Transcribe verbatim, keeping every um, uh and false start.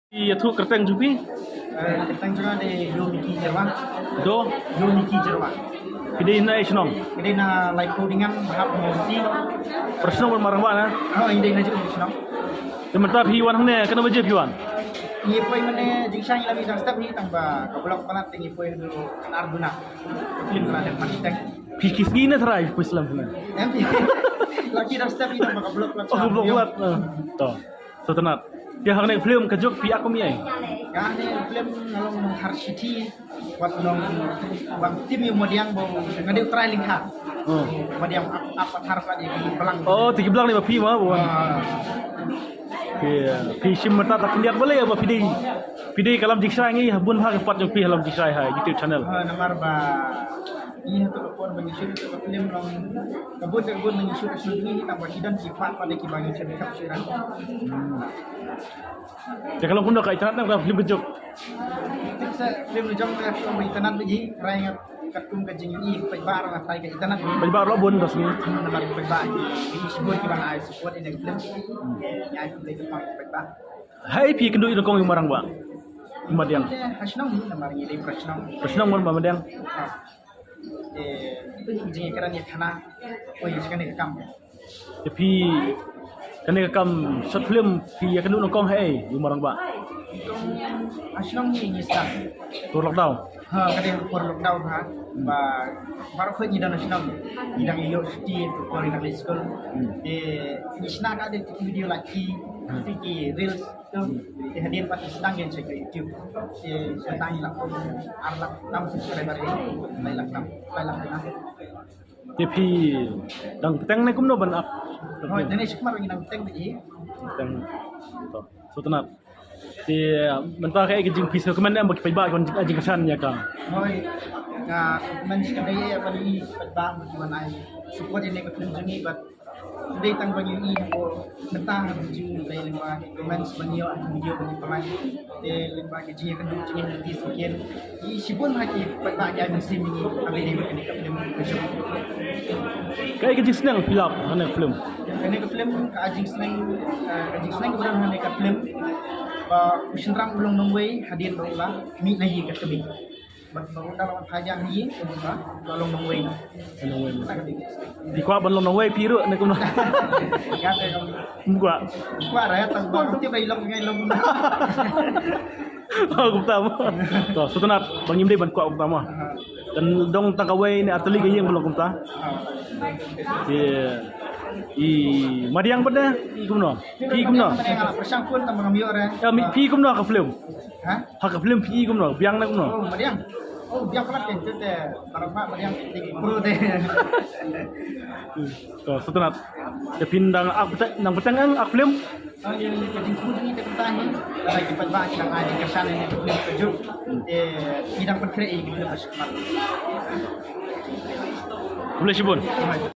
Ïathuh kyrteng jong phi? Eh, kyrteng jong nga dei Yo Miki Jyrwa. Do? Yo Miki Jyrwa. Phi dei na ei shnong? Phi dei na Laiphew Dingan, hap Mawti. Para shnong Marangbah na? Oh, ïa dei na jong shnong. Te mynta phi wan hangne, katno baje phi wan? Ngi poi mane jingshai ngi la mih dang step hi tang ba ka block palat te ngi poi haduh khatar duna. Film la dep mati tang. Phi ki sngi ne trai phi slem ne? Em phi. Laki dang step hi tang ba ka block palat. Oh, ka block palat. To. Sngewtynnat. Te hangne film ka juk phi ak kum ïa ei? Ka hangne film nga long nongthar shithi. Wat nong, wat tim ïa u Madiang ba nga dei u trai lyngkha. Hmm. Madiang ap, ap pathar pat ïa ki blang. Oh, te ki blang ne ba phi ma ba wan. Ah. Phi, phi shim mynta ta khyndiat balei ba phi dei, phi dei ka lam jingshai ngi ha bun ha ka pat jong phi ha lam jingshai ha YouTube channel. Ha, namar ba ngi ha tu ka por ba ngi shoot ka film long ka bun ka bun ba ngi shoot ka shuh ngi tang ba ki don ki pat pat ki ba ngi shoot ka shuh. Te ka long kumno ka internet ne ka film ka juk? Tip sa film jong ka film internet ba ji rai ngat katkum ka jing i paidbah ruh nga trai ka internet. Paidbah ruh bun dos ngi. Namar paidbah ki shibun ki ban ai support ïa ka film. Ïa ai film ka paidbah. Hai phi kynduh ïa kong ïa u Marangbah? Madiang. Ha shnong hi namar ngi dei para shnong. Para shnong Madiang. Te phi jingïakren ïa khana. Oi, ïa kane ka kam. Te phi kane ka kam short film phi ïakynduh nyngkong ha ei ïa u Marangbah? Ha shnong hi ngi sdang. Por lockdown. Ha, ka dei por lockdown ha. Ba baroh khoit ngi dang na shnong. Ngi dang ïoh shuti por ngi dang leit skul. Te ngi shna ka dei ki video laki, ki reels. Te hadien pat sdang ïa sha YouTube. Te sdang ïa la ar lak tam subscriber ïa. Lai lak tam, lai lak tam. Te phi dang bteng ne kumno ban ak? Hoi, dang ne shikmar ngi dang bteng biji. Bteng. To, sngewtynnat. Te mynta ka ei ka jingphi sngewkmen em ba ki paidbah ki wan jingkyrshan ïa ka? Hoi, ka sngewkmen shi ka dei ïa ba ki paidbah ba ki wan ai support ïa ne ka film jong ngi bad dei tang ba ngi ïohi hapoh mynta ha ka jingïaleh lyngba ki comments ba ngi ïoh ha ki video ba ngi pynlait. Te lyngba ki jingïakynduh jingïakynduh ki sngewkmen. Ngi shibun ha ki paidbah ki ai mynsiem ïa ngi ha ba dei ba kane ka film ka jong. Kaei ka jingsneng phi lap ha kane ka film? Kane ka film ka jingsneng, eh, ka jingsneng ka ba don ha kane ka film ba u shynrang u long nongwei hadien ba u la mih na ïing ka kmie. Bad ba u dang long phajan hi, kumba, ba long nongwei. Long nongwei. Phi kwah ban long nongwei phi ruh ne kumno? Ym kwah. Kwah ra, tang ba tip ba i long ngai long. Oh, kumta mo. To, sngewtynnat ba ngim dei ban kwah kumta mo. Kan dong tang kawei ne ar tylli ka ïing ba long kumta. Ïa i Madiang pat ne, i kumno? Phi kumno? Pyrshang phone tang ba ngam ïoh re. Ïa, phi kumno ha ka film? Ha? Ha ka film phi kumno? Biang ne kumno? Oh, Madiang. Oh, biang palat kan tu te. Para ma Madiang te pro te. To, sngewtynnat. Te phin dang ak bteng, dang bteng ang ak film? Ang ïa ka jingkyrkhu jong ngi te kumta hi. Lada ki paidbah ki dang ai jingkyrshan ïa ka film ka juk. Te ngi dang pynkhreh ïa ka film ka shikmat. Khublei shibun.